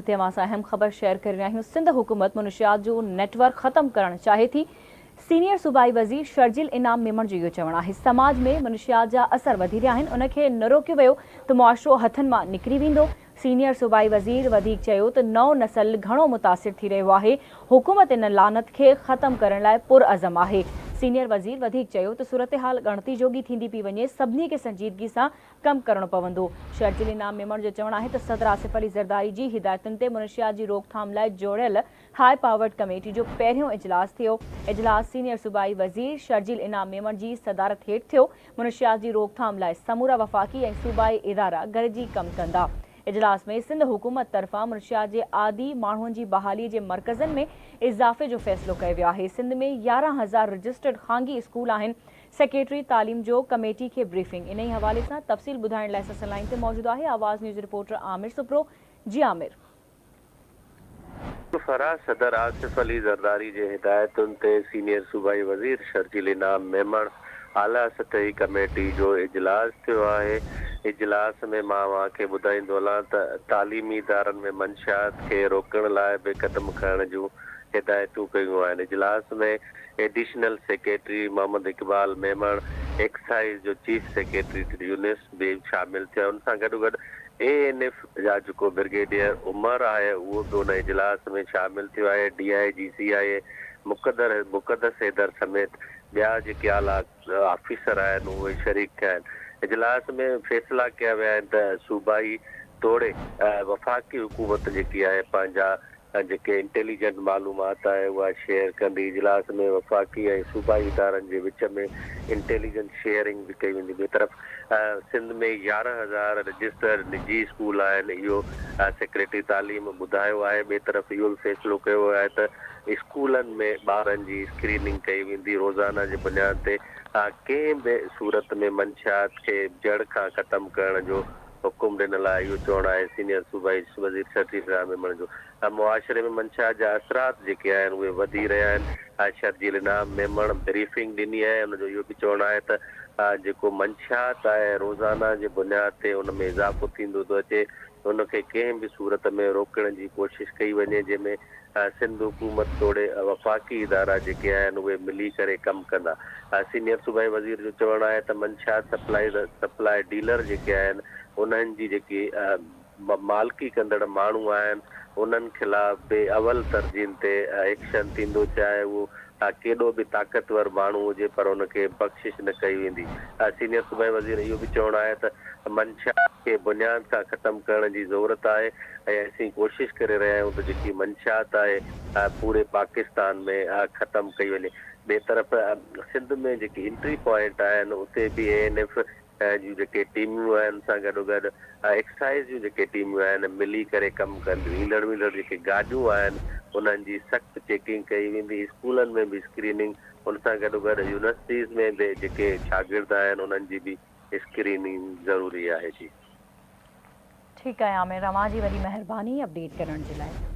هتي اوهان سان اهم خبر شيئر ڪري رهيا آهيون سنڌ حڪومت منشيات جو نيٽ ورڪ ختم ڪرڻ چاهي ٿي سينيئر صوبائي وزير شرجيل انعام ميمڻ جو اهو چوڻ آهي سماج ۾ منشيات جا اثر وڌي رهيا آهن ان کي نه روڪيو ويو ته معاشرو هٿن مان نڪري ويندو سينيئر صوبائي وزير وڌيڪ چيو ته نئون نسل گهڻو متاثر ٿي رهيو آهي حڪومت ان لعنت کي ختم ڪرڻ لاء پرعزم آهي سينيئر وزير وڌيڪ چيو ته صورتحال ڳڻتي جوڳي ٿيندي پئي وڃي سڀني کي سنجيدگي سان ڪم ڪرڻو پوندو. شرجيل انعام ميمڻ جو چوڻ آهي ته صدر آصف علي زرداري جي هدايتن تي منشيات جي روڪٿام لاء جوڙيل هاء پاورڊ ڪميٽي جو پهريون اجلاس ٿيو. اجلاس سينيئر صوبائي وزير شرجيل انعام ميمڻ جي صدارت هيٺ ٿيو. منشيات جي روڪٿام لاء سمورا وفاقي ۽ صوبائي ادارا گڏجي ڪم ڪندا. اجلاس ۾ سنڌ حڪومت طرفان منشيات جي عادي ماڻهن جي بحالي جي مرڪزن ۾ اضافي جو فيصلو ڪيو ويو آهي. سنڌ ۾ 11,000 رجسٽرڊ خانگي اسڪول آهن. سيڪريٽري تعليم جو ڪميٽي کي بريفنگ، انهي حوالي سان تفصيل ٻڌائڻ لاء اسان سان لائين تي موجود آهي آواز نيوز رپورٽر عامر سپرو، جي عامر. فرح صدر آصف علي زرداري جي هدايتن تي سينيئر صوبائي وزير شرجيل انعام ميمڻ اعليٰ سطحي ڪميٽي جو اجلاس ٿيو آهي اجلاس ۾ مان اوهان کي ٻڌائيندو هلان ته تعليمي ادارن ۾ منشيات کي روڪڻ لاء به قدم کڻڻ جون هدايتون ڪيون آهن اجلاس ۾ additional secretary Muhammad Iqbal Memon, excise جو چيف سيڪريٽري يونس به شامل ٿيا. ان سان گڏوگڏ اي اين ايف جا جيڪو برگيڊيئر عمر آهي اهو به ان اجلاس ۾ شامل ٿيو آهي. ڊي I جي سي آء اي مقدر مقدس حيدر سميت ٻيا جيڪي اعليٰ آفيسر آهن اهي شريڪ ٿيا آهن. اجلاس ۾ فيصلا ڪيا ويا آهن ته صوبائي توڙي وفاقي حڪومت جيڪي آهي پنهنجا جيڪي انٽيليجنٽ معلومات آهي اها شيئر ڪندي. اجلاس ۾ وفاقي ۽ صوبائي ادارن جي وچ ۾ انٽيليجنس شيئرنگ به ڪئي ويندي. ٻئي طرف سنڌ ۾ 11,000 رجسٽرڊ نجي اسڪول آهن اهو سيڪريٽري تعليم ٻڌايو آهي. ٻئي طرف اهو به فيصلو ڪيو ويو آهي ته اسڪولن ۾ ٻارن جي اسڪريننگ ڪئي ويندي روزانه جي بنياد تي ڪنهن به صورت ۾ منشيات کي جڙ کان ختم ڪرڻ جو حڪم ڏنل آهي، اهو چوڻ آهي سينيئر صوبائي وزير شرجيل انعام ميمڻ جو. معاشري ۾ منشيات جا اثرات جيڪي آهن اهي وڌي رهيا آهن، شرجيل انعام ميمڻ بريفنگ ڏني آهي، ان جو اهو به چوڻ آهي ته جيڪو منشيات آهي روزانه جي بنياد تي ان ۾ اضافو ٿيندو ٿو اچي، ان کي ڪنهن به صورت ۾ روڪڻ جي ڪوشش ڪئي وڃي، جنهن ۾ سنڌ حڪومت توڙي وفاقي ادارا جيڪي آهن اهي ملي ڪري ڪم ڪندا. سينيئر صوبائي وزير جو چوڻ آهي ته منشيات سپلائي ڊيلر جيڪي آهن انهن جي جيڪي مالڪي ڪندڙ ماڻهو آهن انهن خلاف به اول ترجيحن تي ايڪشن ٿيندو چاهي اهو ڪيڏو به طاقتور ماڻهو هجي پر ان کي بخشش نه ڪئي ويندي. سينيئر صوبائي وزير اهو به چوڻ آهي ته منشيات کي بنياد کان ختم ڪرڻ جي ضرورت آهي ۽ اسين ڪوشش ڪري رهيا آهيون ته جيڪي منشيات آهي پوري پاڪستان ۾ ختم ڪئي وڃي. ٻئي طرف سنڌ ۾ جيڪي انٽري پوائنٽ آهن اتي به اي اين ايف جون جيڪي ٽيمون آهن سان گڏوگڏ ايڪسائيز جون جيڪي ٽيمون آهن ملي ڪري ڪم ڪنديون. ايندڙ ويندڙ جيڪي گاڏيون آهن انهن جي سخت چيڪنگ ڪئي ويندي. اسڪولن ۾ به اسڪريننگ ان سان گڏوگڏ يونيورسٽيز ۾ به جيڪي شاگرد آهن انهن جي به اسڪريننگ ضروري آهي جي. ٺيڪ آهي عامر اوهان جي وڏي مهرباني اپڊيٽ ڪرڻ جي لاء.